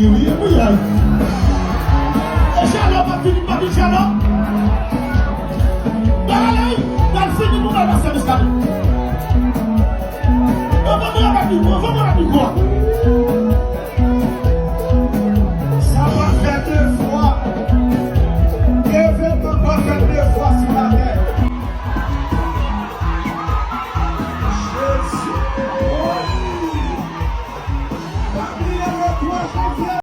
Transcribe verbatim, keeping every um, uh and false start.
Wi, wi, ay. E Jalò pa fini, pa vin Jalò. Bagay la, wi, pral fini pou mwen, pastè Muscadin. Anvan mwen remèt mikwo, anvan mwen remèt mikwo.